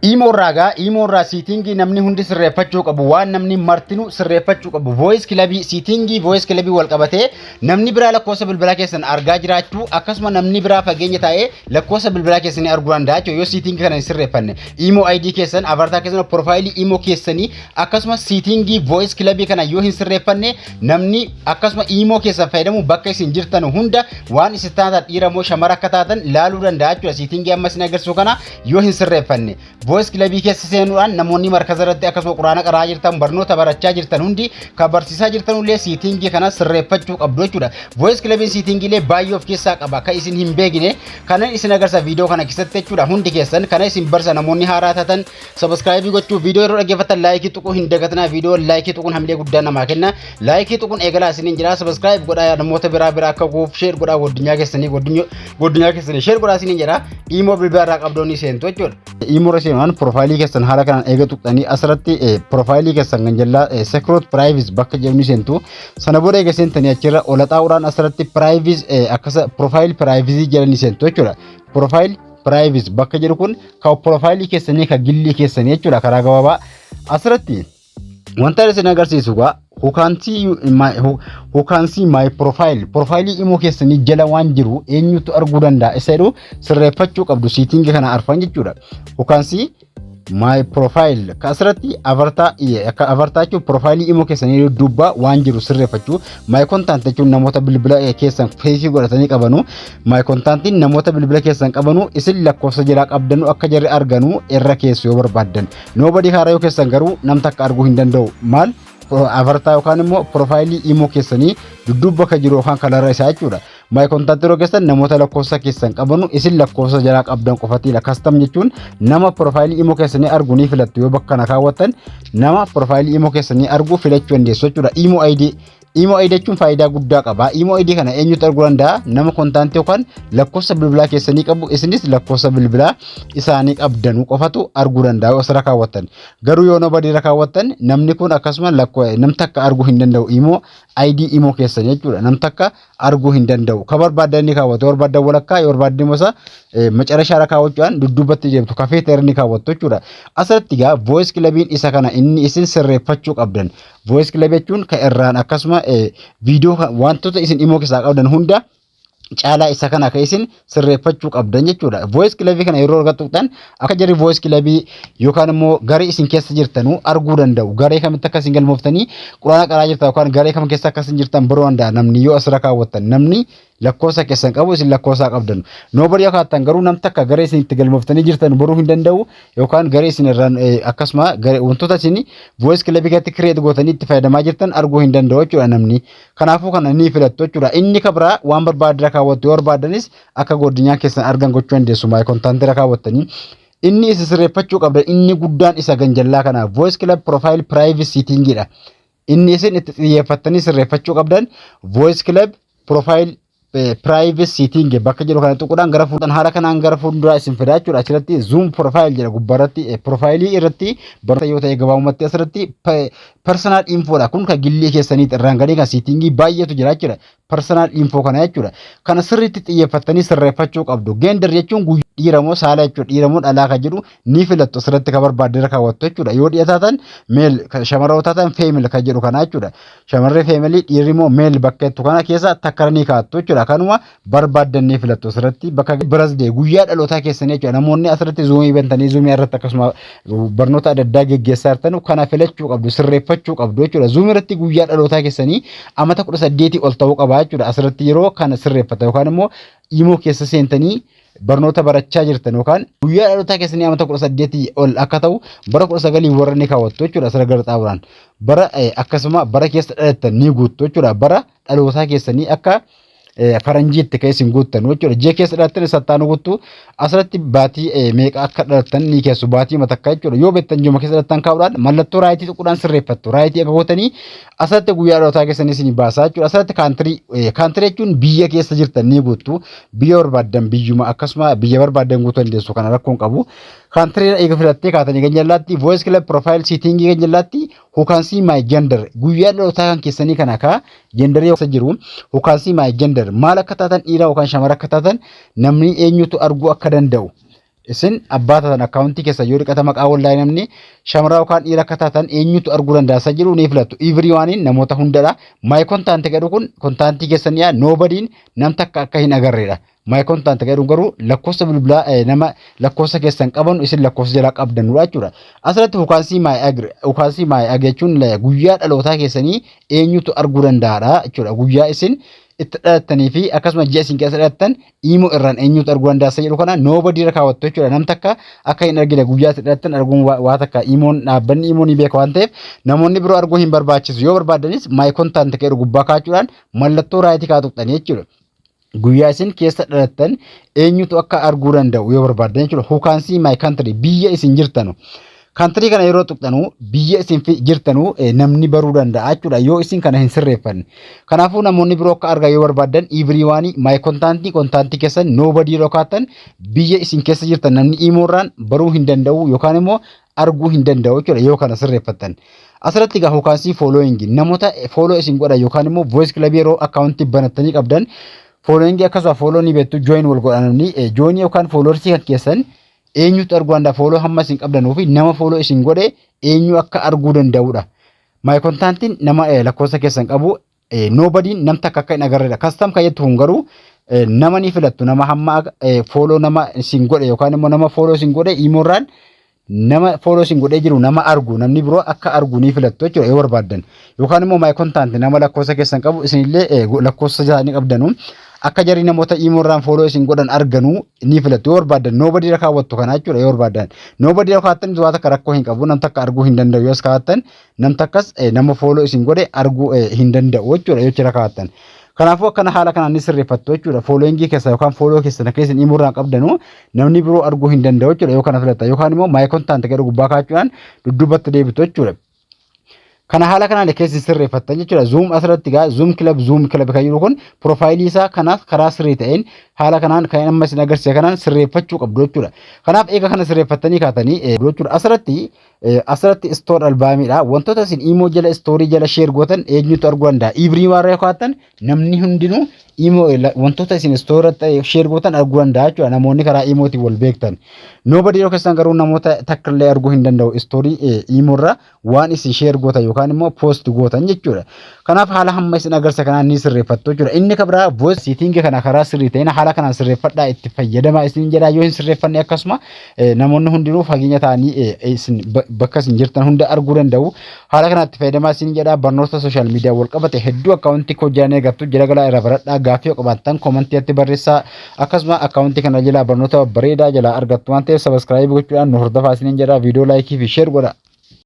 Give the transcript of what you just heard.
Imo irraa gaa, Imo irraa setting namni hundi sirreeffachuu qabu, waan namni martinuu sirreeffachuu qabu, voice club, setting voice club wal qabatee namni biraa lakkoofsa bilbilaa keessan argaa jiraachuu, akkasuma namni biraa fageenya taa'ee lakkoofsa bilbilaa keessanii arguu danda'a jechuudha yoo setting kana hin sirreeffanne. Imo ID keessan, avatar keessan, profile Imo keessanii, akkasuma setting voice club kana yoo hin sirreeffanne, namni akkasuma Imo keessan fayyadamu bakka isin jirtan hunda waan isin taatan, dhiira moo shamara akka taatan laaluu danda'a jechuudha, setting amma isin agarsiisu kana yoo hin sirreeffanne. Voice club keessa seenuudhaan namoonni markaza irratti akkasuma Quraana qaraa jirtan, barnoota barachaa jirtan hundi, kan barsiisaa jirtan illee setting kana sirreeffachuu qabdu jechuudha. Voice clubiin settingiilee baay'ee of keessaa qaba kan isin hin beekne kanan isin agarsiisa viidiyoo kana keessatti jechuudha. Hundi keessan kana isin barsa. Namoonni haaraa taatan subscribe gochuu, viidiyoo yeroo dhaggeeffatan like tuquu hin dagatinaa. Viidiyoo like tuquun hamilee guddaa namaa kenna. Like tuquun eegalaa isiniin jira. Subscribe godhaa, namoota biraa biraa akka guuf share godhaa, godinyaa keessanii share godhaa isiniin jira. Imo bilbila irraa qabdoonni seentu jechuudha. Imo irra seenuudhaan profile keessan haala kanaan eega tuqxanii, asirratti profile keessan kan jallaa security privacy bakka jedhamni seentu. Sana booda eega seentanii achirra ola xaa'uudhaan asirratti privacy, akkasa profile privacy jedhanii seentu jechuudha. Profile privacy bakka jedhu kun kan profile keessanii, kan gillii keessanii jechuudha karaa gabaabaa. Asirratti wanta isin agarsiisu gaa, who can see my profile, profile Imo keessanii jala waan jiru eenyutu arguu danda'a isa jedhu sirreeffachuu qabdu, setting kana arfan jechuudha. Who can see my profile ka asirratti avatar, akka avatar jechuun profile Imo keessanii dudduuba waan jiru sirreeffachuu. My contact jechuun namoota bilbila keessan save godhatanii qabanu. My contactiin namoota bilbila keessan qabanu, isin lakkoofsa jalaa qabdanu akka jarri arganu irra keessu yoo barbaaddan. Nobody haaraa yoo keessan garuu nam takka arguu hin danda'u. Maal, avatar yookaan immoo profile Imo keessanii dudduuba kan jiru yookaan kalara isaa jechuudha. My contact yeroo keessan namoota lakkoofsa keessan qabanu, isin lakkoofsa jalaa qabdan qofatiidha. Custom jechuun nama profile Imo keessanii argu ni filattu. Yoo bakka kana kaawwattan nama profile Imo keessanii argu filachuu dandeessu jechuudha. Imo ID, Imo ID jechuun faayidaa guddaa qaba. Imo ID kana eenyutu arguu danda'a? Nama contact yookaan lakkoofsa bilbilaa keessanii qabu, isinis lakkoofsa bilbilaa isaanii qabdanuu qofatu arguu danda'a yoo asirra kaawwattan. Garuu yoo nobody irra kaawwattan, namni kun akkasuma namni takka arguu hin danda'u Imo ID Imo keessanii jechuudha. Namni takka arguu hin danda'u. Ka barbaadan ni kaawwatu. Yoo barbaadan walakkaa, yoo barbaadan immoo isa macarashaara kaawwachuudhaan dudduubatti deemtu kafee ta'e ni kaawwattu jechuudha. Asirratti egaa voice clubiin isa kana inni isin sirreeffachuu qabdan. Voice club jechuun kan irraan akkasuma viidiyoo wantoota isin Imo keessaa qabdan hunda caalaa isa kana akka isin sirreeffachuu qabdan jechuudha. Voice club kana yeroo argattu akka jarri voice club yookaan immoo garee isin keessa jirtanuu arguu danda'u. Garee kamitti akka isin galmooftanii Quraana qaraa jirtan yookaan garee kam keessa akka isin jirtan baruu danda'a namni yoo asirra kaawwattan, namni lakkoofsa keessan qabu, isin lakkoofsa qabdan. Nobody kaattan garuu nam takka garee isin itti galmooftanii jirtan baruu hin danda'u, yookaan garee isin irraan akkasuma garee wantoota isin voice club keessatti create gootanii itti fayyadamaa jirtan arguu hin danda'u jechuudha namni. Kanaafuu kana ni filattu jechuudha. Inni kabraa waan barbaadira kaawwattu, yoo barbaadanis akka goddinyaan keessan argan gochuu dandeessu my contactiira kaawwattanii. Inni isa sirreeffachuu qabdan inni guddaan isa ganjallaa kana, voice club profile privacy settingidha. Inni isin itti xiyyeeffattanii sirreeffachuu qabdan voice club profile privacy setting bakka jedhu kana tuquudhaan gara fuulduraan haala kanaan gara fuulduraa isin fidaa jechuudha. Achirratti zoom profile jedha gubbaarratti, profile irratti barnoota yoo ta'e gabaabumatti asirratti personal infodha. Kun kan gillii keessaniiti, irraan gadee kan setting baay'eetu jira jechuudha. Personal info kana jechuudha. Kana sirriitti xiyyeeffattanii sirreeffachuu qabdu. Gender jechuun dhiira moo saala jechuudha. Dhiira moo dhalaa kan jedhu ni filattu, asirratti kan barbaadde irra kaawwattu jechuudha. Yoo dhiira taatan male, shamarra taatan female kan jedhu kana jechuudha. Shamarree female, dhiirri immoo male bakka jettu kana keessa takka ni kaa'attu jechuudha. Kanuma barbaaddan ni filattu asirratti bakka birthday, guyyaa dhalootaa keessanii jechuudha. Namoonni asirratti Zoom bantanii Zoom irratti akkasuma barnoota adda addaa geggeessaa jirtan kana filachuu qabdu, sirreeffachuu qabdu jechuudha. Zoom irratti guyyaa dhalootaa keessanii amata 18 ol ta'uu qaba jechuudha. Asirratti yeroo kana sirreeffata yookaan immoo Imo keessa seentanii barnoota barachaa jirtan yookaan guyyaa dhalootaa keessanii amata 18 ol akka ta'u, bara 19 warra ni kaawwattu jechuudha. Asirra gara xaawulaan bara akkasuma bara keessa dhalattan ni guuttu jechuudha. Bara dhalootaa keessanii akka faranjiitti kan isin guuttan jechuudha. Ji'a keessa dhalattan sattaanu guuttu, asirratti baatii meeqa akka dhalattan ni keessu, baatii matakkaa jechuudha. Yoo beektan ji'uma keessa dhalattan kaa'uudhaan mallattoo right tuquudhaan sirreeffattu. Right akka gootanii asirratti guyyaa dhalootaa keessanii isin baasaa jechuudha. Asirratti country, country jechuun biyya keessa jirtan ni guuttu. Biyya barbaaddan, biyyuma akkasuma biyya barbaaddan guutuu dandeessu, kana rakkoon qabu. Country eega filattee kaatanii ganjallaatti voice club profile setting ganjallaatti who can see my gender, guyyaa dhalootaa kan keessanii kana ka gender keessa jiru, who can see my gender, maal akka taatan, dhiira yookaan shamara akka taatan namni eenyutu arguu akka danda'u. Isin abbaa taatan akkaawuntii keessa yoo dhiqata maqaa wallahi namni shamara yookaan dhiira akka taatan eenyutu arguu danda'a isa jedhu ni filattu. Everyoneiin namoota hundadha. My contact jedhu kun contactii keessan yaa nobodyn nam takka akka hin agarreedha. My contact jedhu garuu lakkoofsa bilbilaa nama lakkoofsa keessan qaban isin lakkoofsa jalaa qabdanudha jechuudha. Asirratti who can see my age, who can see my age jechuun guyyaa dhalootaa keessanii eenyutu arguu danda'aadha jechuudha. Guyyaa isin itti dhalattanii fi akkasuma ji'a isin keessa dhalattan imo irraan eenyutu arguu danda'a isa jedhu kana nobody irra kaawwattu jechuudha. Nam takka akka hin argine guyyaa itti dhalattan arguun waa takka imoon dhaabbanni imo ni beeka waan ta'eef namoonni biroo arguu hin barbaachisu. Yoo barbaadanis my contact jedhu gubbaa kaa'achuudhaan mallattoo rightii kaa'atu jechuudha. Guyyaa isin keessa dhalattan eenyutu akka arguu danda'u yoo barbaaddan jechuudha. Who can see my country, biyya isin jirtanu. Country kana yeroo tuqxanu biyya isin jirtanu namni baruu danda'a jechuudha yoo isin kana hin sirreeffanne. Kanaafuu namoonni biroo akka argan yoo barbaaddan everyone, my contact, contactii keessan nobody yeroo kaattan biyya isin keessa jirtan namni imoorraan baruu hin danda'u yookaan immoo arguu hin danda'u jechuudha yoo kana sirreeffattan. Asirratti egaa who can see following, namoota follow isin godhan yookaan immoo voice club yeroo akkaawuntii banattanii qabdan following akkasuma follow ni beektu, join wal godhananii join yookaan followersii kan keessan eenyutu arguu danda'a, follow hamma isin qabdanuu fi nama follow isin godhe eenyu akka arguu danda'udha. My contactiin nama lakkoofsa keessan qabu, nobodyn nam takka akka hin agarreedha. Custom kan jettu kun garuu nama ni filattu, nama hamma follow nama isin godhe yookaan immoo nama follow isin godhe imoorraan nama follow isin godhee jiru nama argu namni biroo akka argu ni filattu jechuudha yoo barbaaddan. Yookaan immoo my contact nama lakkoofsa keessan qabu isinillee lakkoofsa isaanii qabdanu akka jarri namoota imoorraan follow isin godhan arganuu ni filattu. Yoo barbaaddan nobody irra kaawwattu kana jechuudha. Yoo barbaaddan nobody irra kaawwattan waa takka rakkoo hin qabu, nam takka arguu hin danda'u. Yoo as kaawwattan nam takkas nama follow isin godhe arguu hin danda'u jechuudha yoo achirra kaawwattan. Kanaafuu akkana haala kanaan ni sirreeffattu jechuudha. Followingii keessa yookaan follow keessan akka isin imoorraan qabdanu namni biroo arguu hin danda'u jechuudha yoo kana filatta yookaan immoo my contact jedhu gubbaa kaa'achuudhaan dudduubatti deebitu jechuudha. Kana haala kanaan keessa sirreeffattan jechuudha. Zoom asirratti gaa Zoom club, Zoom club kan jiru kun profileii isaa kanaaf karaa sirrii ta'een haala kanaan kan amma isin agarsiise kanaan sirreeffachuu qabdu jechuudha. Kanaaf eega kana sirreeffattanii kaatanii jechuudha. Asirratti story albumiidha. Wantoota isin imo jala story jala share gootan eenyutu arguu danda'a? Everyone yoo kaattan namni hundinuu imo wantoota isin story share gootan arguu danda'a jechuudha. Namoonni karaa imootiin wal beektan. Nobody yeroo keessan garuu namoota takka illee arguu hin danda'u story imoorra waan isin share gootan yookaan immoo post gootan jechuudha. Kanaaf haala hamma isin agarsiisa kanaan ni sirreeffattu jechuudha. Inni kan biraa voice setting kana karaa sirrii ta'een haala kanaan sirreeffadhaa, itti fayyadamaa isin jedhaa. Yoo hin sirreeffanne akkasuma namoonni hundinuu fageenya ta'anii isin bakka isin jirtan hunda arguu danda'u. Haala kanaan itti fayyadamaa isin jedhaa. Barnoota social media wal qabate hedduu akkaawuntii koo jalaan eegattu jala galaa irraa baradhaa. Gaaffii yoo qabaattan commentiitti barreessaa. Akkasuma akkaawuntii kana jalaa barnoota bareedaa jalaa argattu waan ta'eef subscribe gochuudhaan nu hordofaa isiniin jedhaa. Viidiyoo likeii fi share godha.